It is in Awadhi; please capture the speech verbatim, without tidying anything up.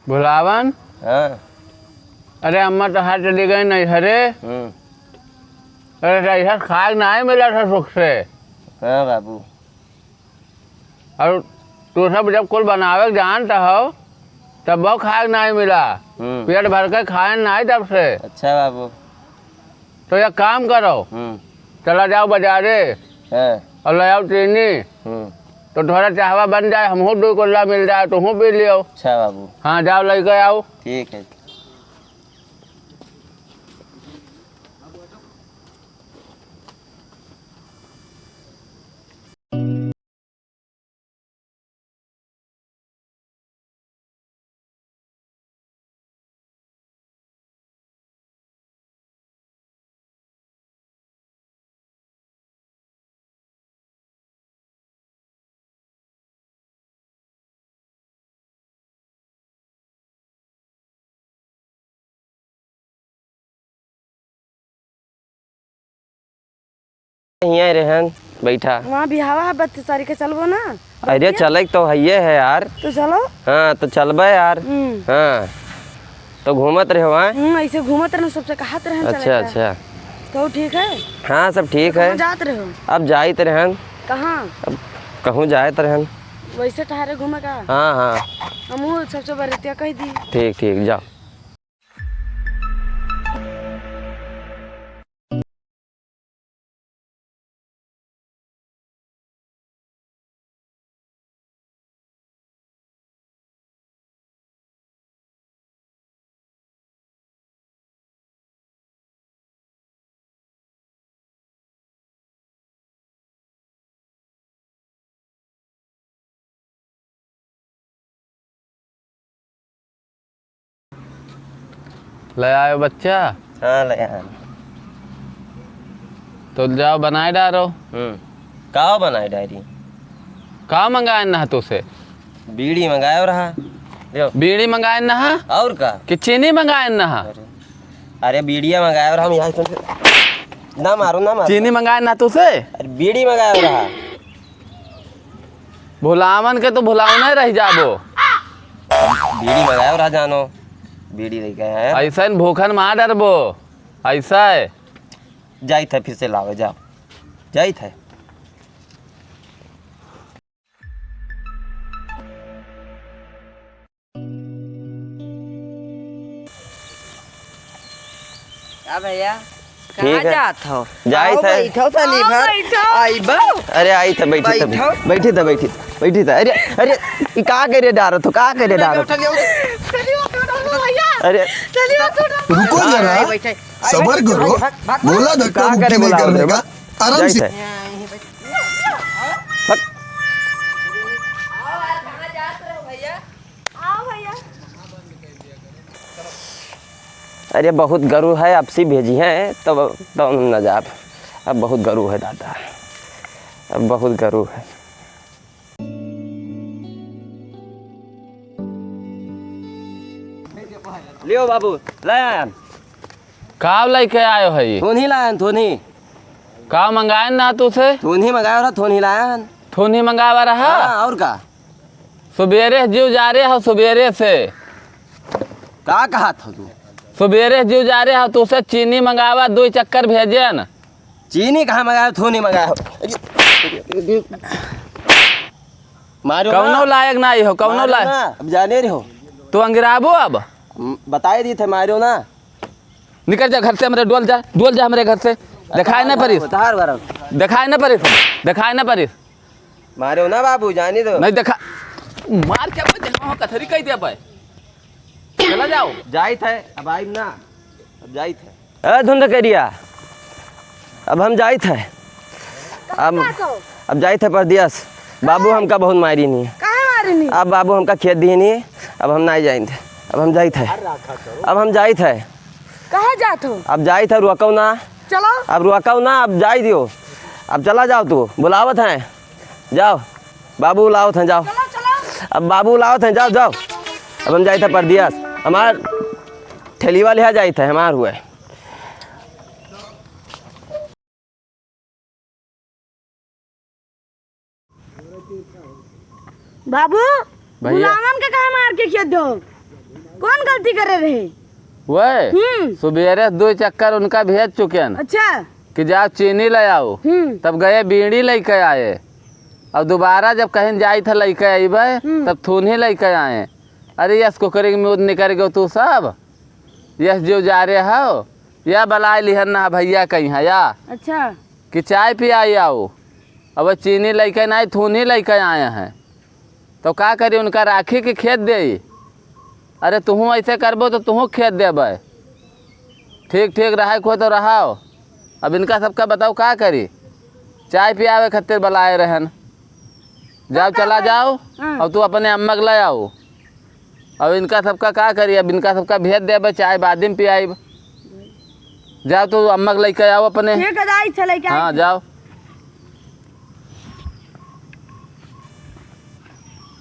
भुलावन? हाँ। अरे अम्मा तोहार चली गई नैहरे। हम्म। अरे नैहर खाए नाहीं मिला था सुख से। हाँ बाबू। और तू सब जब कुल बनावे के जानत हो, तब वो खाए नाहीं मिला। हम्म। पेट भर के खाए नाहीं तब से। अच्छा बाबू। तो एक काम करो, हम्म। चला जाओ बाजारे हाँ। और ले आओ चीनी। हम्म। तो थोड़ा चाहवा बन जाए, हमहू दो कुल्ला मिल जाए, तुहू पी लियो। अच्छा बाबू। हाँ, जाओ लेके आओ। ठीक है। हियाँ रहन बैठा। वहाँ बिहावा है बत्तीस तारीख के, चलबो ना? अरे चले के तो हइये है यार। तो चलो। हाँ, तो चलबे यार। हम्म। हाँ, तो घूमत रहो, हाँ? हम्म, ऐसे घूमत रहन, सबसे कहत रहन चले अच्छा, का। अच्छा। तो ठीक है? हाँ, सब ठीक तो है। कहाँ जात रहो? अब जाइत रहन। कहाँ? अब कहूँ जाइत रहन। वैसे ठहरे घूमे का? हाँ, हाँ। हमहू सबसे बरतिया कह दी। ठीक, ठीक, जाओ। ले आयो बच्चा? हाँ, ले आयो। तो जाओ बनाए डारो। हम्म। का बनाए डारी? का मंगाए ना तुसे? बीड़ी मंगायो रहा। लियो। बीड़ी मंगाए ना? और का? कि चीनी मंगाए ना? अरे, अरे बीड़िया मंगायो रहा, हम यहाँ से ना मारो, ना मारो। चीनी मंगाए ना तुसे? अरे बीड़ी मंगायो रहा। भुलावन के तो भुलावने रह जाबो। बीड़ी मंगायो रहा जानो, बीड़ी लेके आया। ऐसा इन भूखन मार डरबो, ऐसा है। जाइत है फिर से लावे, जाओ, जाइत है। का भैया? ठीक कहाँ है। जात हो? जाइत आओ, है। बैठो तनी आओ, भर। बैठो। आइबा। अरे, आइत है, बैठी था, बैठो। बैठी था, बैठी, बैठी था। अरे, अरे, ई का करे डारो तो, का करे डारो? उठा ले, उठा ले। चलिए, उठा लो, भैया। अरे। चलिए, उठा लो। रुको जरा, अरे, बैठे। सबर करो। भाग, भाग, भाग। बोला धक्का का मुक्की करे नहीं बोला करने रहे का, बा? आराम से। जाइत है। हट। आओ यार, कहाँ जात रहो भैया? आओ भैया। अरे बहुत गरु है, अब से भेजी है, तब, तब न जाब। अब बहुत गरु है दादा, अब बहुत गरु है। लियो बाबू, ले आयन। का लेके आयो है ये? थोनी लायन, थोनी। का मंगायन ना तुसे? थोनी मंगायो रहा, थोनी लायन। थोनी मंगावा रहा? हाँ, और का? सुबेरे जीव जा रहे हो, सुबेरे से। का कहत हो तू? सुबेरे जीव जा रहे हो, तुसे चीनी मंगावा, दो चक्कर भेजेन। चीनी कहाँ मंगायो, थोनी मंगायो। मारो कौनो ना। लायक नहीं हो, कौनो मारो लायक। ना, अब जाने रहे हो। तू अंगिराबो अब। म-, बताए दी थे, मारो ना। निकल जा घर से, हमरे डोल जा, डोल जा हमरे घर से। देखाए ना पड़िस। तार बारा। देखाए ना पड़िस, देखाए ना पड़िस। मारो ना बाबू, जाने दो। नहीं देखा, मार के अपने देहवा कथरी कह दे भाई। चला जाओ। जाइत है, अब आइब ना, अब जाइत है। ए धुंधकरिया, अब हम जाइत है। कहाँ अब, जात हो? अब जाइत है परदेस। बाबू काहे? हमका बहुत मारी नहीं। काहे मारी नहीं? अब बाबू हमका खेद दिए नहीं, अब हम नहीं जाइत है। अब हम जाइत है। अब हम जाइत है। कहाँ जात हो? अब जाइत है, रुकौ ना। चलो। अब रुकौ ना, अब जाई दियो। अब चला जाओ तू, बुलावत हैं। जाओ, बाबू बुलावत हैं, जाओ। चलो, चलो। अब बाबू बुलावत हैं, जाओ, जाओ। अब हम जाइत है परदेस। हमार ठेली वाले यहाँ जाइत है, हमार हुए। बाबू, भैया। भुलावन के काहे मार के खेद दो? कौन गलती करे रहे? वह हम्म। सुबेरे दो चक्कर उनका भेज चुकेन अच्छा। कि जाओ चीनी ले आओ। हम्म। तब गए बीड़ी लेके आए। अब दोबारा जब कहीं जाई था लेके आईबे, हम्म। तब थूनी लेके आए। अरे यस कुकरी में निकर गयो तू सब। यस जो जा रहे हो, या बलाए लिहन ना भैया कहीं है या। अच्छा। कि चाय पियाई आओ। अब चीनी लेके ना आई, थूनी लेके आए हैं। तो का करी, उनका राखी के खेद देई? अरे तुहूँ ऐसे करबो तो तुहूँ खेद देबे। ठीक ठीक रहे को तो रहाओ। अब इनका सबका बताओ का करी, चाय पियावे खातिर बलाए रहन। जाओ, चला जाओ। हाँ। और तू अपने अम्मा के ले आओ। अब इनका सबका का करी, अब इनका सबका भेज देबे, चाय बाद में पियाइब। जाओ, तू अम्मा के लेके आओ अपने। ठीक है, जाई, चले के हाँ, आई। जाओ।